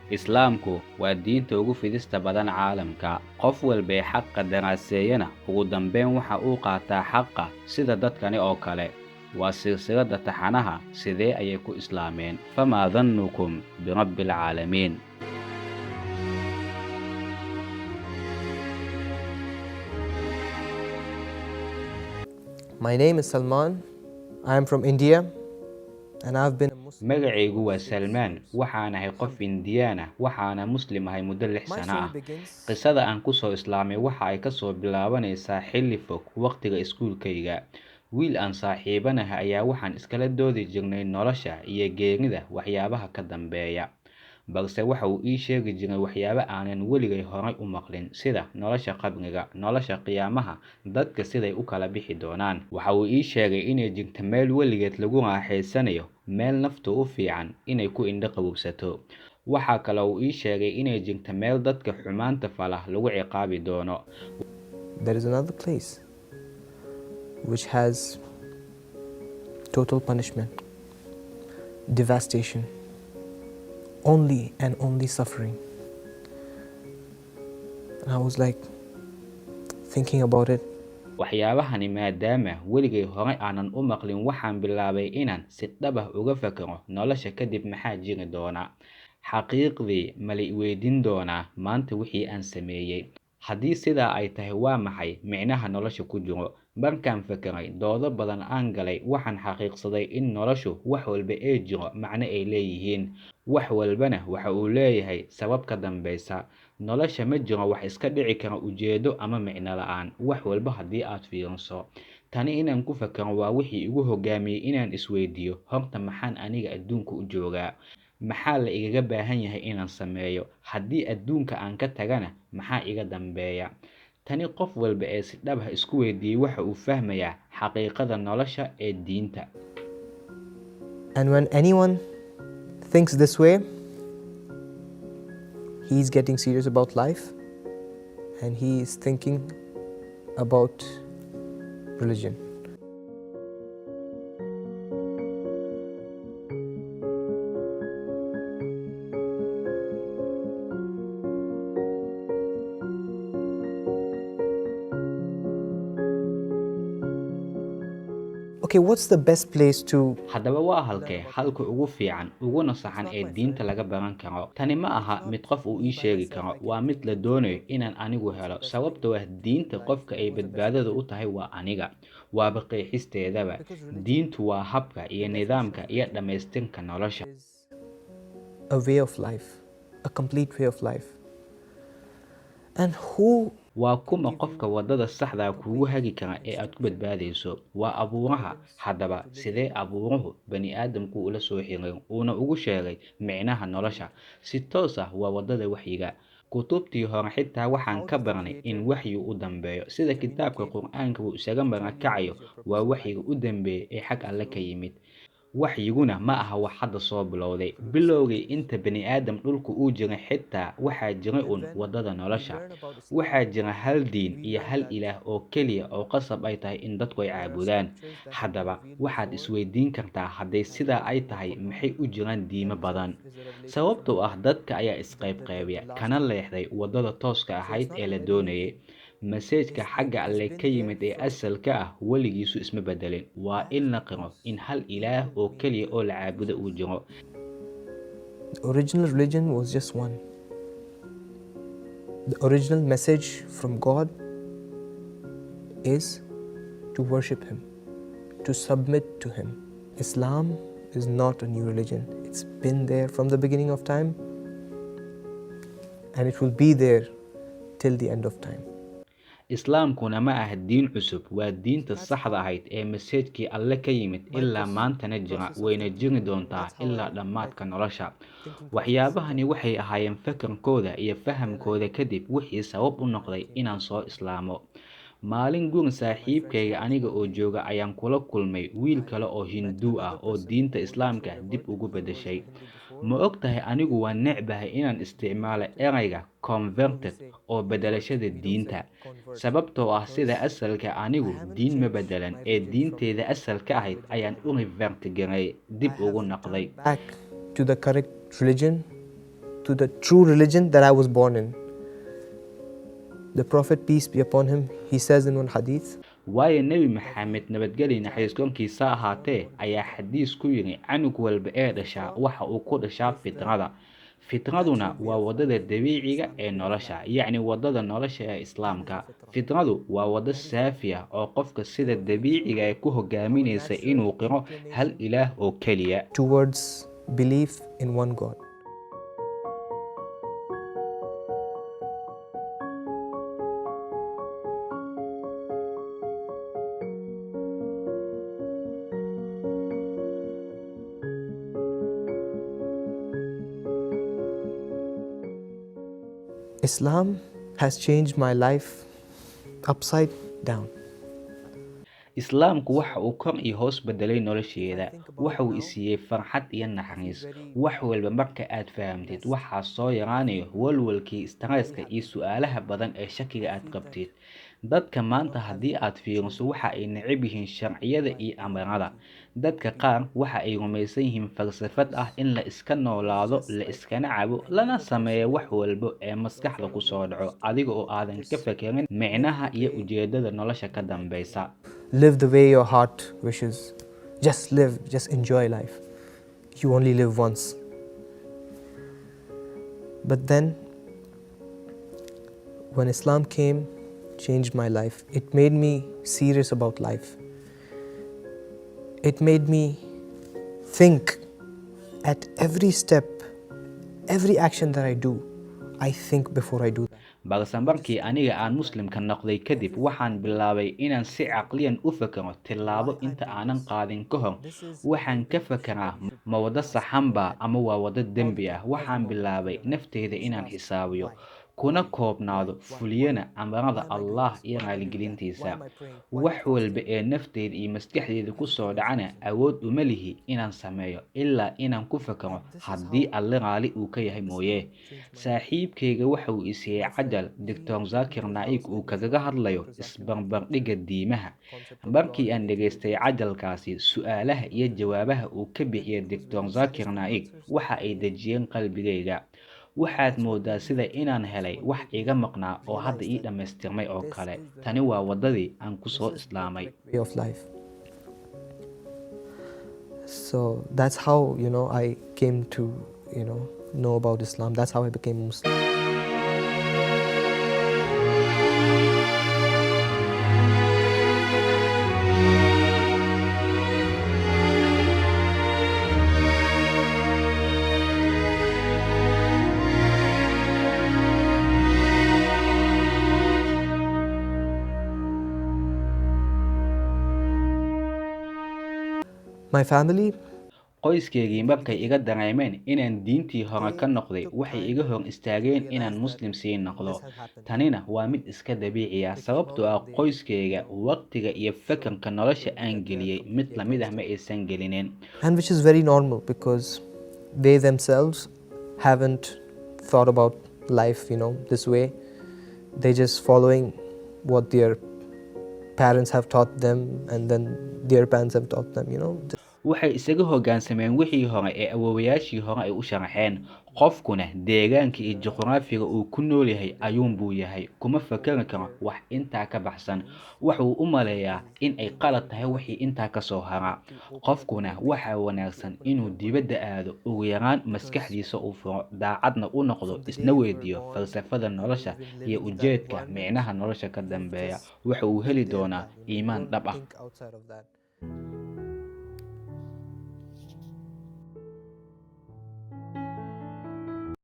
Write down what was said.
Islaamku waa diinta ugu fidista badan caalamka. Qof walba ee xaqa daraaseeyana ugu dambeyn waxa uu qaataa xaqa sida dadkani oo kale. Waa silsiladda taxanaha Sidee ayay ku islaameen? Famaa dhannukum birabbil caalamiin. My name is Salman. I am from India and I've been a Muslim. Magacaygu waa Salmaan, waxaan ahay qof Indiyaan ah, waxaana Muslim ahay muddo 6 My sano story ah. begins Qisada aan ku soo islaamay waxa ay ka soo bilaabanaysaa xilli fog, waqtiga iskuulkayga. Wiil aan saaxiibanahay ayaa waxaan iskala doodi jirnay nolosha iyo geerida waxyaabaha ka dambeeya. Balse waxa uu ii sheegi jiray waxyaabo aanan weligay horay u maqlin, sida nolosha qabriga, nolosha qiyaamaha, dadka siday u kala bixi doonaan. Waxa uu ii sheegay inay jirto meel weligeed lagu raaxaysanayo, meel naftu u fiican inay ku indho qabowsato. Waxa kale oo uu ii sheegay inay jirto meel dadka xumaanta fala lagu ciqaabi doono. There is another place which has total punishment, devastation, only and only suffering. And I was like thinking about it. Waxyaabahani maadaama weligay horay aanan u maqlin, waxaan bilaabay inaan si dhab ah uga fakaro nolosha kadib maxaa jiri doona. Xaqiiqdii ma la i weydiin doonaa maanta wixii aan sameeyay? Haddii sidaa ay tahay, waa maxay micnaha nolosha ku jiro? Markaan fakaray, doodo badan aan galay, waxaan xaqiiqsaday in noloshu wax walba ee jiro macno ay leeyihiin. Wax walbana waxa uu leeyahay sabab ka dambeysa. Nolosha ma jiro wax iska dhici kara ujeedo ama micno la'aan. Wax walba haddii aad fiiriso. Tani inaan ku fakaro waa wixii igu hoggaamiyay inaan isweydiiyo, horta maxaan aniga adduunka u joogaa? Maxaa la igaga baahan yahay inaan sameeyo? Haddii adduunka aan ka tagana, maxaa iga dambeeya? Tani qof walba ee si dhab ah isku weydiiyay waxa uu fahmayaa xaqiiqada nolosha ee diinta. And when anyone thinks this way, he's getting serious about life and he is thinking about religion. Okay, what's the best place to Haddaba waa halkee halka ugu fiican uguna saxan ee diinta laga baran karo? Tani ma aha mid qof uu ii sheegi karo, waa mid la doonayo inaan anigu helo, sababtoo ah diinta qofka ay badbaadada u tahay waa aniga. Waaba qeexisteedaba. Diintu waa habka iyo nidaamka iyo dhammaystirka nolosha. is a way of life, a complete way of life. And who Waa kuma qofka waddada saxda ah kugu hagi kara ee aad ku badbaadayso? Waa abuuraha. Haddaba sidee abuuruhu bani'aadamku ula soo xiray uuna ugu sheegay micnaha nolosha? Si toos ah waa waddada waxyiga. Kutubtii hore xitaa waxaan ka baranay in waxyu u dambeeyo, sida kitaabka Qur'aanka uu isaga marakacayo waa waxyiga u dambeeyay ee xag Alle ka yimid. Waxyiguna ma aha wax hadda soo bilowday. Bilowgii inta bani'aadam dhulka uu jiray xitaa waxaa jiray un waddada nolosha. Waxaa jira hal diin iyo hal ilaah oo keliya oo qasab ay tahay in dadku ay caabudaan. Haddaba waxaad isweydiin kartaa, hadday sidaa ay tahay, maxay u jiraan diimo badan? Sababtoo ah dadka ayaa isqaybqaybiya kana leexday waddada tooska ahayd ee la doonayay. Maseejka xagga Alle ka yimid ee asalka ah weligiisu isma bedelin. Waa in la qiro in hal ilaah oo keliya oo la caabudo uu jiro. The original religion was just one. The original message from God is to worship Him, to submit to Him. Islam is not a new religion. It's been there from the beginning of time and it will be there till the end of time. Islaamkuna ma aha diin cusub, waa diinta saxda ahayd ee maseejkii Alle ka yimid ilaa maantana jira, wayna jiri doontaa ilaa dhammaadka nolosha. Waxyaabahani waxay ahaayeen fakarkooda iyo fahamkooda kadib wixii sabab u noqday inaan soo islaamo. Maalin guri saaxiibkayga aniga oo jooga ayaan kula kulmay wiil kale oo Hinduu ah oo diinta Islaamka dib ugu beddeshay. Ma og tahay, anigu waan necbahay inaan isticmaalo ereyga converted oo beddelashada diinta, sababtoo ah sida asalka anigu diin ma beddelan ee diinteyda asalka ahayd ayaan u revert garay, dib ugu noqday. Back to the correct religion. to the true religion that I was born in. The Prophet, peace be upon him, he says in one hadith, Waayo Nebi Maxamed, nabadgeli naxariis korkiisa ahaatee, ayaa xadiis ku yidhi: canug walba ee dhashaa waxa uu ku dhashaa fitrada. Fitraduna waa wadada dabiiciga ee nolosha, yacni wadada nolosha ee Islaamka. Fitradu waa wado saafi ah oo qofka sida dabiiciga ay ku hogaaminaysa inuu qiro hal ilaah oo keliya. Towards belief in one God. Islam has changed my life upside down. Islaamku waxa uu kor iyo hoos bedelay nolosheeda. Waxa uu isiiyey farxad iyo naxariis. Wax walba marka aad fahamtid, waxaa soo yaraanayo walwalkii, stresska iyo su-aalaha badan ee shakiga aad qabtid. Dadka maanta haddii aad fiiriso, waxa ay necab yihiin sharciyada iyo amarada. Dadka qaar waxa ay rumaysan yihiin falsafad ah in la iska noolaado, la iskana cabo, lana sameeyo wax walba ee maskaxda kusoo dhaco, adiga oo aadan ka fekerin micnaha iyo ujeedada nolosha ka dambeysa. Live the way your heart wishes. Just live, just enjoy life. You only live once. But then, when Islam came, changed my life. It made me serious about life. It made me think at every step, every action that I do, I think before I do that. Balse markii aniga aan Muslimka noqday kadib, waxaan bilaabay inaan si caqliyan u fakero. Tillaabo inta aanan qaadin ka hor waxaan ka fekeraa: ma waddo saxanba ama waa waddo dembi ah? Waxaan bilaabay nafteyda inaan xisaabiyo, kuna koobnaado fuliyana amarada Allah iyo raaligelintiisa. Wax walba ee nafteyda iyo maskaxdeyda kusoo dhacana awood uma lihi inaan sameeyo ilaa inaan ku fekero haddii Alle raali uu ka yahay mooye. Saaxiibkayga waxa uu isiiyey cajal Doctor Zakir Naik uu kagaga hadlayo isbarbardhigga diimaha. Markii aan dhegaystay cajalkaasi, su-aalaha iyo jawaabaha uu ka bixiyey Doctor Zakir Naik waxa ay dejiyeen qalbigayga. Waxaad moodaa sida inaan helay wax iga maqnaa oo hadda ii dhammaystirmay oo kale. Tani waa waddadii aan kusoo islaamay. Way of life. So that's how I came to know about Islam. That's how I became Muslim. My family, Qoyskeygii markay iga dareemeen inaan diintii hore ka noqday, waxay iga hor istaageen inaan Muslim sii noqdo. Tanina waa mid iska dabiici ah, sababtoo ah qoyskeyga waqtiga iyo fakarka nolosha aan geliyey mid lamid ah ma aysan gelinin. And which is very normal because they themselves haven't thought about life this way. They're just following what their parents have taught them and then their parents have taught them. Waxay isaga hoggaansameen wixii hore ee awoowayaashii hore ay u sharaxeen. Qofkuna deegaanka iyo juqraafiga uu ku nool yahay ayuunbuu yahay, kuma fakari karo wax intaa ka baxsan. Wuxuu u maleeyaa in ay qalad tahay wixii intaa ka soo hara. Qofkuna waxaa wanaagsan inuu dibadda aado, ugu yaraan maskaxdiisa uu furo, daacadna u noqdo, isna weydiiyo falsafada nolosha iyo ujeedka micnaha nolosha ka dambeeya. Waxa uu heli doonaa iimaan dhab ah. Think outside of that.